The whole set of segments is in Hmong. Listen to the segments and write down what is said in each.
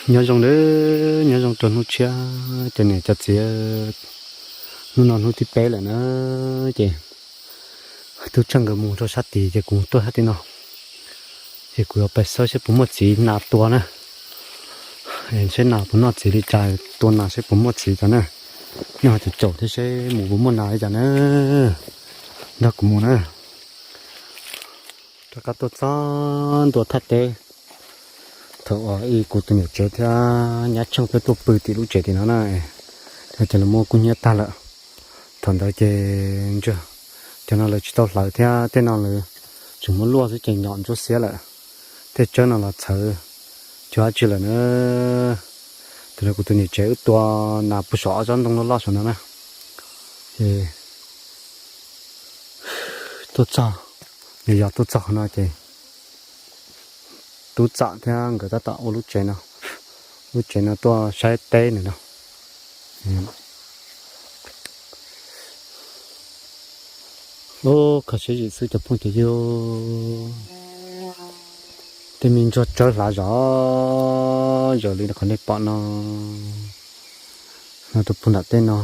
Nyob zoo nawb, nyob zoo rau hnub tshiab cov niam cov txiv. Hnub no hnub thib peb lawm na, ces tub tseem nkawd mus rau sab tid ces kuv tuaj sab tim no. Ces kuv yuav pais xawb seb puas muaj txiv nas tua na, seb nas puas noj txiv li cas, tua nas seb puas muaj txiv cov na. Nyob caum caum thiab seb mus puas muaj nas li cas na. Nrog kuv mus na. Rov qab tuaj txog ntua thaj teb. Thaum uas kuv tus niam tsev thiab nyab Tsheej peb tuaj pw tim lub tsev tim no na, ces lawv muab kub hnyiab tag lawm. Thaum ntawd ces cov no lawv tsis tau hlawv thiab, tej no lawv tseem muab luaj xwb ces nyom ntsuab xiab lawm. Tej tsawb no los txhawv cuag dab tsi lawm na. Tam no kuv tus niam tsev wb tua nas puag saum ob tsob ntoo loj loj saum no na. Ces tuaj txog, yog tuaj txog qhov no ces tub txawm thiab nkawd tab tom ua lub tsev no, lub tsev no tuaj saib teb ntawm no. Ub, kho siab zim xwb cov phooj cov ywg. Tej me ntsuag tsawb hlav zom zaws li qhov nej pom no, los rau puag nram tej no,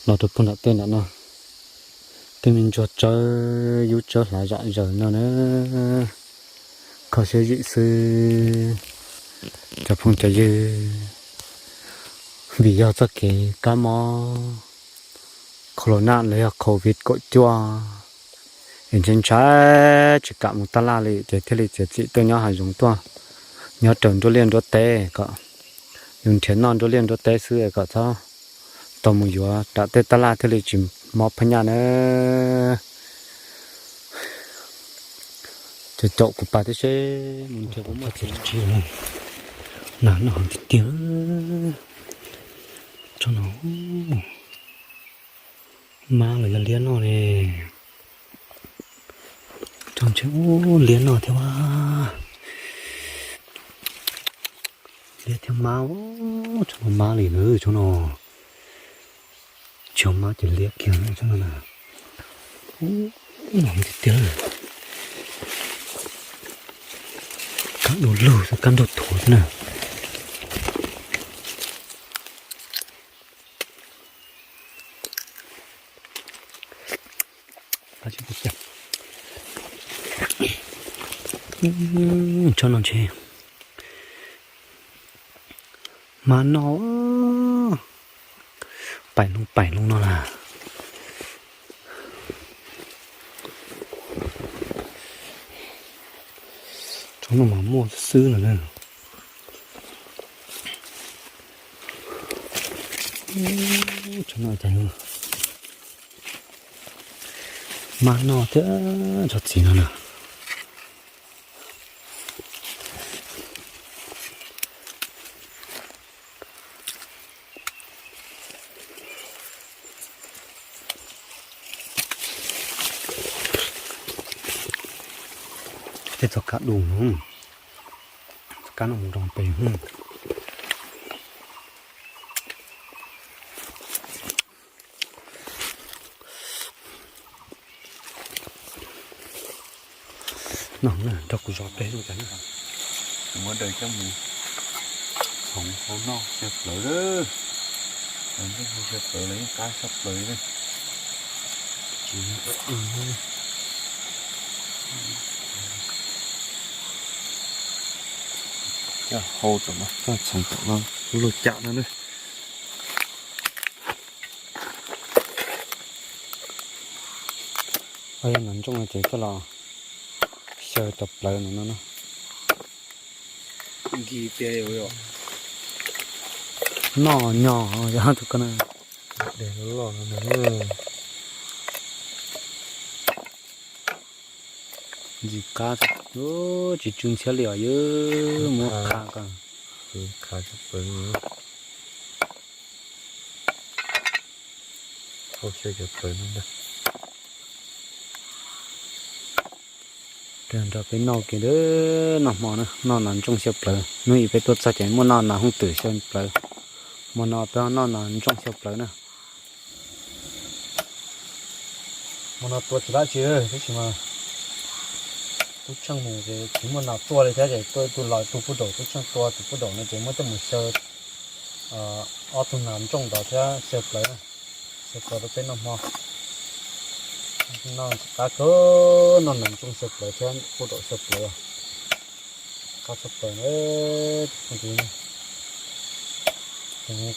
los rau puag nram tej nram no. Tej me ntsuag tsawb yub tsawb hlav zom zaws no na. Kho siab zim xwb cov phooj cov ywg, vim yog txoj kev kab mob corona los yog covid kaum cuaj es ntshai ntshai tsis kam mus taj laj li ces thiaj li txiav txim tuaj nyob hav zoov tuaj, nyob raws nruab liaj nruab teb kom yus nrhiav noj nruab liaj nruab teb xwb kom txhob tau mus yuav ram tej taj laj thiaj li tsis mob phab nyaj na. Ces caum kuv pais thiab seb mus nrhiav puas muaj txiv tsis. Nas noj tiag tiag. Tsob no mab los yog liab noj ne. Tsob ntshe ub liab noj thiab, liab thiab mab, tsob no mab li na, tsob no tsis yog mab ces liab kiag tsob no na. Ub, tiag tiag, kab du lug xwb, kab nrog thuav xwb na. Tsob no ntshe mab noj, paim loo paim loo no las. Tsob no mas muaj xwb no na. Tsob no cas mab noj thiab tsob txiv no na. Tej txoj kab du, txoj kab no mus nroo pem. No nrog kuv zov peb zoo cas na. Muab daws coj mus txhoov hau noj xyaw plawv lawm. Lawv noj hau xyaw plawv lawv yeej qab xyaw plawv li. Coj hau tom no, coj txhoov tom no, luag cam no na. Yog nas ntsooj no ces coj los xyaw cov plawv no no. Noj nyo yog tus ko na. Ntxim qab, tsis tsw ntxhiab li os, yog muab kha ko. Kha tsis pawv, hau xyaw cov plawv no ntag. Nrog peb noj kiag noj hmo na, noj nas ntsooj xyaw plawv. Hnub ib peb tuaj txog ces muaj noj nas hooj twm xyaw plawv. Hmo no peb noj nas ntsooj xyaw plawv na. Hmo no tua tsis dab tsi tab sis mas Tub Tsheej mus ces tsis muaj nas tua li thiab ces tua tus los tus puj daum, Tub Tsheej tua tus puj daum no ces muab coj mus xyaw ob tug nas ntsooj ntawd thiab xyaw plawv na, xyaw plawv rau peb noj hmo. Noj qab kawg, noj nas ntsooj xyaw plawv thiab puj daum xyaw plawv. Qab tshaj plaws na.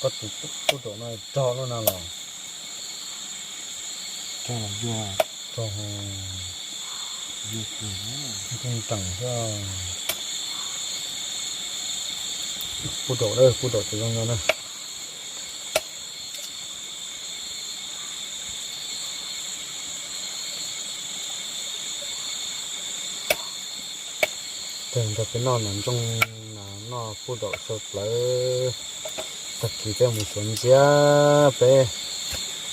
Koj tus puj daum no rog lub no los rog, nrees xwb. Puj daum, puj daum tus zoo no na. Tag nrho peb noj nas ntsooj, noj puj daum xyaw plawv. Tag kis peb mus xyuas ntxiab, peb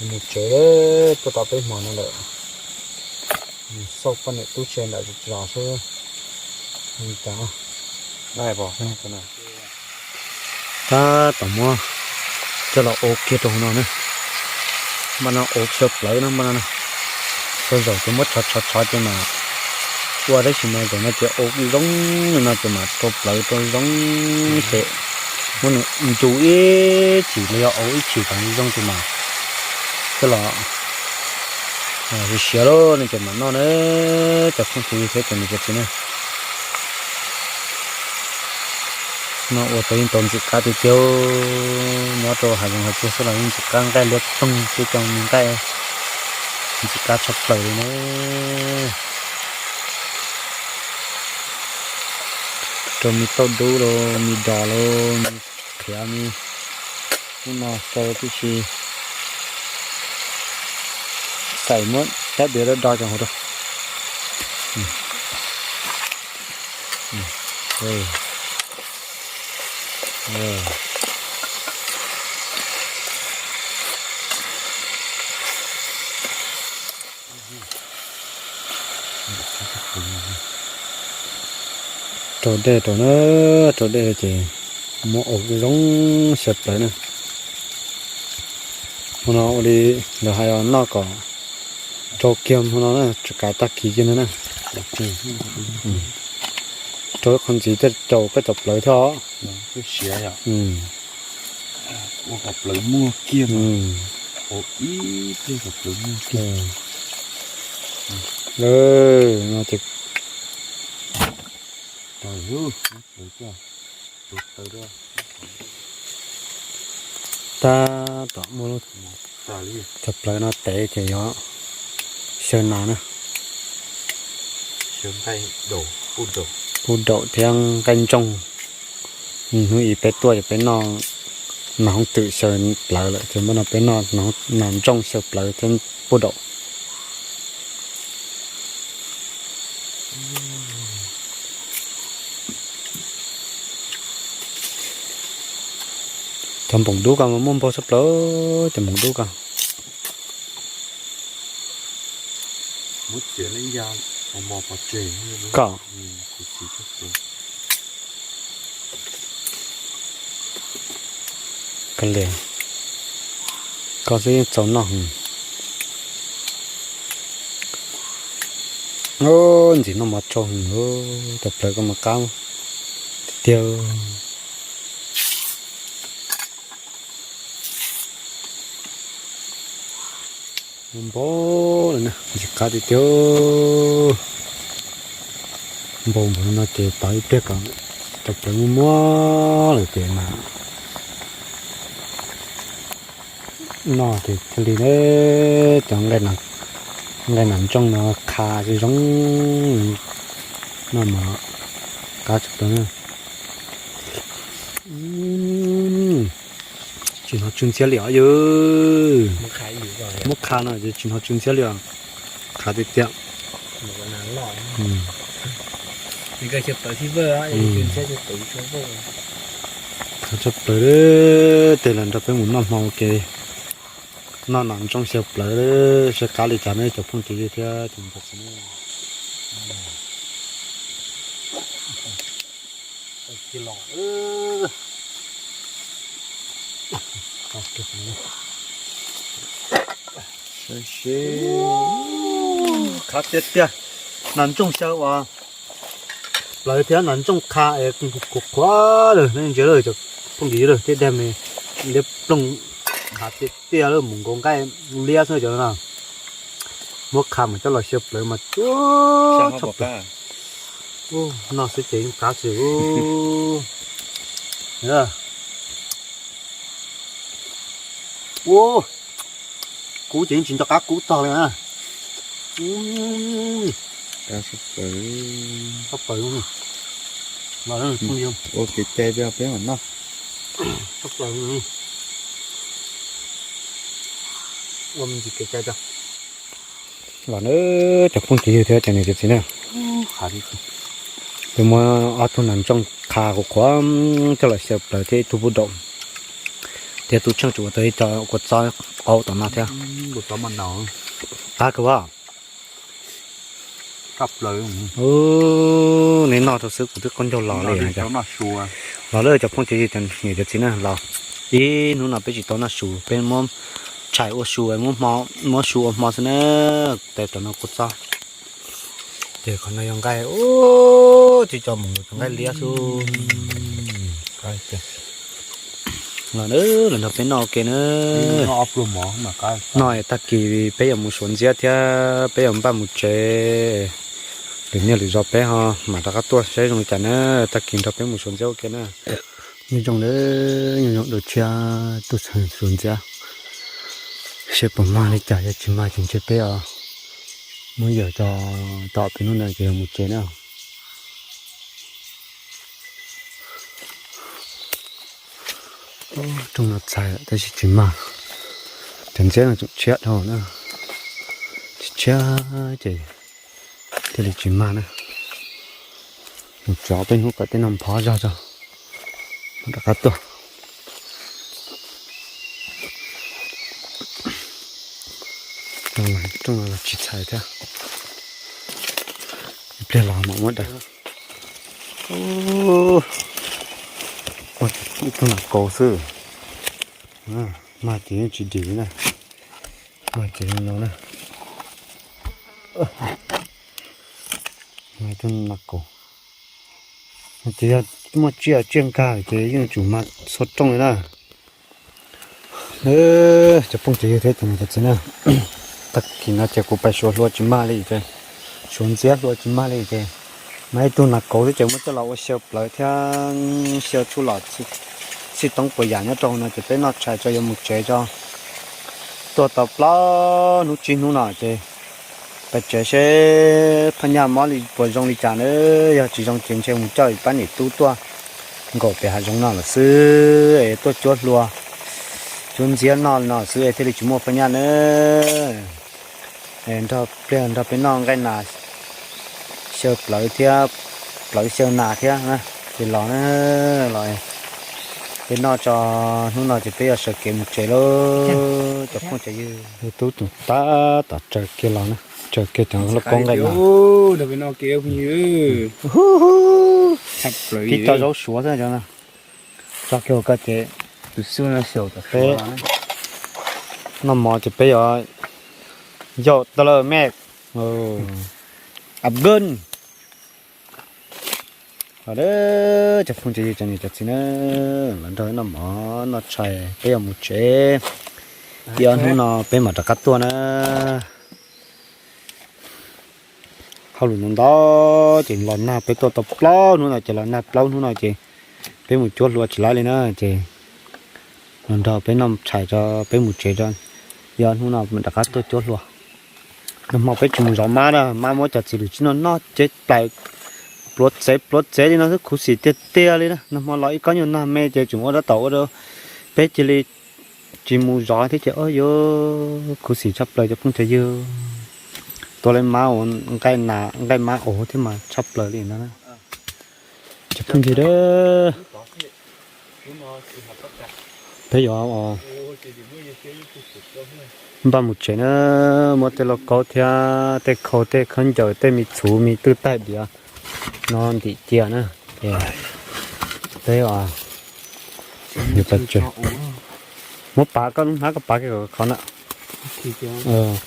mus tsev, tuaj tau peb hmo no lawm. Mus xauj poj niam tub se nram zos xwb. Tab tom muab coj los ua kiag rau hauv no na. Npaj no ua xyaw plawv na, npaj no. Xyaw zaum ces muab tshov tshov tshov ces mas ua tab sis mas zaum no ces ua zoo li no ces mas rau plawv rau zoo ces muab nws ncu ib chim los yog ua ib chim kom zoo ces mas coj los siav siav lawm no ces mam noj na. Cov phooj ywg thiab cov niam cov txiv na, no ua tau yeej tau ntxim qab tiag tiag. Nyob rau hav zoov hav tsuag xwb los yeej ntxim qab, nqaij liab ploog, tej cov me nqaij ntxim qab tshaj plaws li na. Rau me tauj dub los me dos los me qhiav me, hnub no rau tib si xais muab cab diav do do cov hauv rau. Rau dej rau na, rau dej ces muab ua zoo xyaw plawv na. Hmo no ua li lawv hais os, noj kom rau kiag hmo no na, tsis kav tag kis kiag no na. Rau ib qho ntxiv thiaj rau koj cov plawv thiab os. Ua kom plawv muag kiag, ua ib pliag kom plawv muag kiag. No ces tab tom muab lub cov plawv no tev ces yuav xyaw nas na. Puj daum thiab nqaij ntsooj. Hnub ib peb tuaj ces peb noj nas hoob twm xyaw plawv lawm ces muab no peb noj nas ntsooj xyaw plawv thiab puj daum. Cov npoom dub ko mas muaj npaug tshaj plaws, cov npoom dub ko. Koj, koj xwb yeej txaus noj heev. Ntxim noj mov tsau heev, cov plawv ko mas qab tiag. Muaj npaum li na, ntxim qab tiag tiag. Npaum npaum no ces tos ib pliag kom cov plawv muag muag lawm ces mas noj ces thiaj li cov nqaij nas ntsooj no qha zoo zoo, noj mas qab tshaj plaws na. Tsis hnov tsw ntxhiab li os yawg. Muab qha no ces tsis hnov tsw ntxhiab li os. Qha tiag tiag. Qha tshaj plaws, tej los nrog peb mus noj hmo ua ke, noj nas ntsooj xyaw plawv, seb qab li cas ne cov phooj cov ywg thiab cov niam cov txiv. Qab tiag tiag, nas ntsooj xyaw uas plawv thiab nas ntsooj qha es qhuav qhuav lawm, nej ntsia lawm cov phooj ywg lawm, tej dag me liab ploog, qhav tiag tiag lawm, mus nkaus nqaij liab xwb cov no. Muab qha mas coj los xyaw plawv mas cuab tshaj plaws. Noj xwb ces yeej qab xwb. Ua, kub ces yeej tsis nco qab kub txog li na. Tshaj plaws. Ua kev cai rau peb mam noj. Tshaj plaws. Ua me ntsis kev cai rau. Los na, cov phooj cov ywg thiab cov niam cov txiv na, kuv muab ob tug nas ntsooj qha qhuav qhuav coj los xyaw plawv thiab ib tug pub daum thiab tub tsheej tsuas ua tau ib co kua txob qaub tom no thiab. Qab kawg as. Neb noj rau xwb kuv twb qaub ncaug los li. Los lawm cov phooj cov ywg cov niam cov txiv na, los ib hnub no peb tsis tau noj su, peb muab tshais ua su, muab su ua hmo xwb na. Tes tom no kua txob. Ces qhov no yog nqaij, tsis tso mus cov nqaij liab xwb. Los na, los nrog peb noj ua ke na. Noj tag kis peb yuav mus suav ntxiab thiab peb yuav npaj mus tsev. Lwm niaj lwm zaus peb ho mam rov qab tuaj saib zoo li cas na. Tag kis nrog peb mus suav ntxiab ua ke na. Nyob zoo, nyob zoo dua tshiab tuaj suav ntxiab, seb puas mag li cas, yog tsis mag ces ntshe peb muab yawm tso, tom peb hnub no ces yog mus tsev na. Rooj no txhais tab sis tsis mag, cov ntxiab no tseem tshiab dhau na, tsis tshiab ces thiaj li tsis mag na. Mus tsev peb hnub kom tej no nphov zog tso, mam rov qab tuaj. Rooj no los tsis txhais thiab, ib pliag los mam muab daws. Ib tug nas kaus xwb, mag ces yeej tsis dim li na, mag ces zoo no na. Ib tug nas kaus ces yog muaj tsiaj tsiaj nkag ces yeej tsum mag txhua rooj li na. Cov phooj cov ywg thiab cov niam cov txiv na, tag kis no ces kuv pais suav hlua tsis mag li ces, suav ntxiab hlua tsis mag li ces, mas ib tug nas kaus xwb ces muab coj los ua xyaw plawv thiab xyaw tshuaj los txhij toob puas yam nyob rau hauv no ces peb noj tshais tso yuav mus tsev tso. Tuaj tau plaub hnub tsib hnub no ces pais tsev seb phaj nyaj mob li puas zoo li cas na, yog tsis zoo ces ntshe mus coj pab niam tub tuaj nkaum pem hav zoov no lawm xwb es tuaj cuab hlua cuab ntxiab noj no xwb es thiaj li tsis muaj phaj nyaj na. Nrog pliag nrog peb noj nqaij nas xyaw plawv thiab, plawv xyaw nas thiab na, ces los na, los peb noj tso. Hnub no ces peb yuav sawv kev mus tsev lauj cov phooj cov ywg. Tub tus tab tom tsaws kiag los na, tsaws kiag cov lauj kaub nqaij nas. Tib co zaub suav xwb cov no. Tso kiag ua ko ces tus xub no xyaum tom suav los na. Noj mov ces peb yuav yaum tau lawm me. Ab, cov phooj cov ywg cov niam cov txiv na, los nrog noj mov noj tshais peb yuav mus tsev. Ib ob hnub no peb mam rov qab tuaj na. Hauj lwm ntau ntau ces los nag peb tuaj tau plaub hnub no ces los nag plaub hnub no ces peb mus cuab hlua tsis laib li na ces los nrog peb noj tshais tso peb mus tsev tso. Ib ob hnub no mam rov qab tuaj cuab hlua. Nag hmo peb tsis mus zov mab na, mab muab cov txiv lwm tsis noj noj ces plaws pluav txev pluav txev li no xwb khuv xim tiag tiag li na. Nag hmo los ib kob nyuag nag me ces tseem ua rab taum ua rau peb cia li tsis mus zov thiab ces yuav khuv xim tshaj plaws cov phooj cov ywg. Tua li mab ua nqaij mab ua thiab mas tshaj plaws li no na. Cov phooj ywg, peb yuav npaj mus tsev na, muab tej lauj kaub thiab tej khau tej khaub ncaws tej me txhuv me twj taig diav no ntim cia na. Peb yuav pais tsev. Muab pav koj lub hnab koj pav kiag qhov na.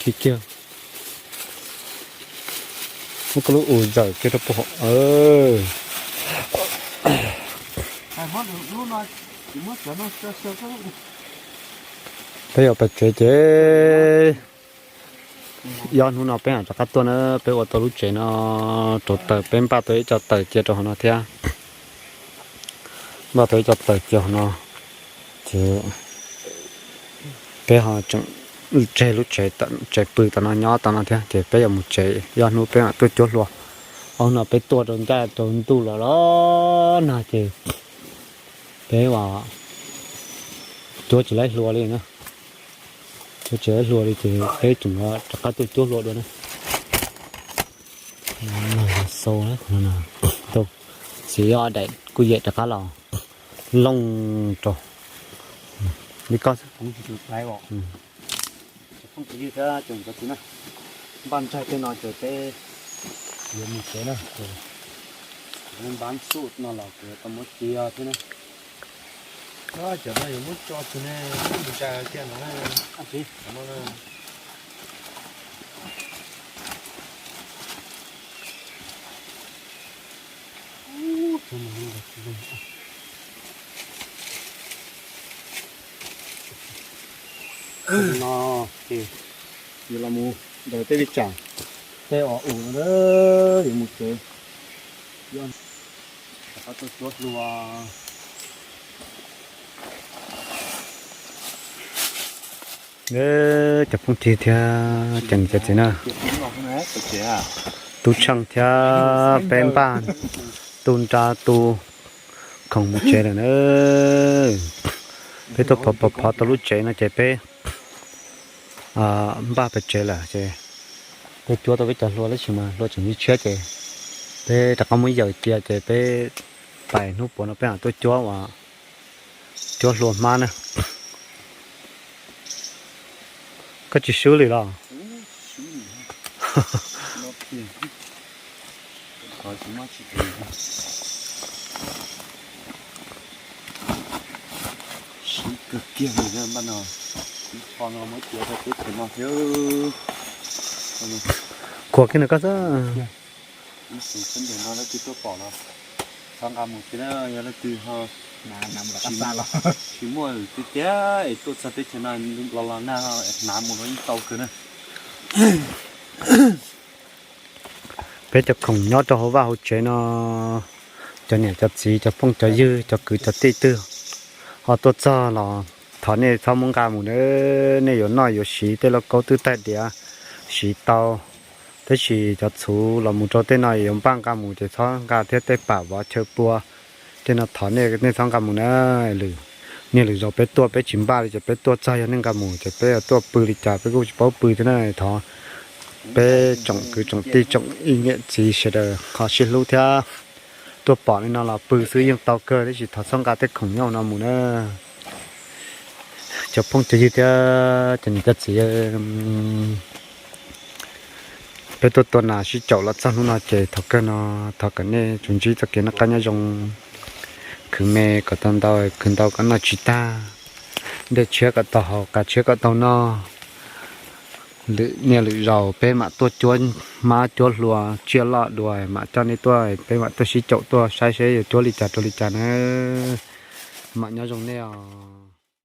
Khi kiag. Muab koj lub u zawm kiag rau puag hauv. Peb yuav pais tsev ces, ob hnub no peb mam rov qab tuaj na, peb ua tau lub tsev no rau taws, peb npaj tau ib co taws cia rau hauv no thiab. Npaj tau ib co taws cia hauv no, ces peb ho tseem tseg lub tsev, tsev pw tom no nyob tom no thiab, ces peb yuav mus tsev, ob hnub peb mam tuaj cuab hlua. Ob hnub no peb tuaj rau ncaj rau ntuj los los nag ces peb ua cuab tsis laib hlua li na. Cuab tsis laib hlua li ces peb tseem rov qab tuaj cuab hlua dua na. Xau, tau, xim daim kuj yam rov qab los looj rau li ko. Phooj ywg thiab cov txiv na, npaj ntsais tej no ces peb yuav mus tsev na, ces npaj xub no los kuv tau muab cia thiab na. Cov no yuav muab tso tsis ne, muab ntsa kiag no na. No ces yuav los mus ntawm tej li tsam, tej os um no yuav mus tsev. Rov qab tuaj cuab hlua. Cov phooj ywg thiab cov niam cov txiv na, Tub Tsheej thiab peb npaj tu nra tu khoom mus tsev lawm na. Peb tuaj phov phov phov tau lub tsev no ces peb npaj pais tsev lawm ces peb cuab tau peb cov hlua tab sis mas hlua tseem tshiab ces peb rov qab muab yawm cia ces peb pais hnub puav no peb mam tuaj cuab uas cuab hlua hmab na. Koj tsis swb li los? Siv kawg kiag li npaj no, qhov no muab cia rau teb chaws no thiab. Khuam kiag nws koj xwb. Ib xwm sab ntiam no leej twg tuaj pom los thov nqa mus thiab na, yog leej twg ho tsis muaj tiag tiag es tuaj txog teb chaws no los los nag hnav mus los yeej tau kawg na. Peb cov khoom nyob rau hauv vaj hauv tsev no, cov niam cov txiv cov phooj cov ywg cov kwv cov tij twg ho tuaj txog los thov nej txhob muab nqa mus na, nej yuav noj yuav siv tej lauj kaub twb tag diav siv tau, tab sis cov txhuv los mus rau tej no yuav npaj nqa mus ces txhob nqa thiab, tej pam vov chaw pua tej no thov nej nej txhob nqa mus na. Niaj lwm zaus peb tuaj peb tsis npaj li ces peb tuaj txog yog nej nqa mus ces peb yuav tuaj pw li cas peb kuj tsis paub pw thiab na. Thov peb tsoom kwv tsoom tij tsoom ib niam txiv sawv daws ho sib hlub thiab, tuaj pom li no los pw xwb yeej tau kawg tab sis thov txhob nqa tej khoom nyob no mus na. Cov phooj cov ywg thiab cov niam cov txiv, peb tuaj tua nas sib caum los txog hnub no ces thov kawg no, thov kom nej tsuas ntsib txoj kev noj qab nyob zoo, khwv me kom tau ntau, khwv ntau kom noj tsis tag, dej tshiab kom tau haus, qav tshiab kom tau noj. Lwm niaj lwm zaus peb mam tuaj cuab hmab cuab hlua tsiaj loj dua mam coj nej tuaj, peb mam tuaj sib caum tuaj saib seb yuav cuab li cas rau li cas na. Mam nyob zoo nej os.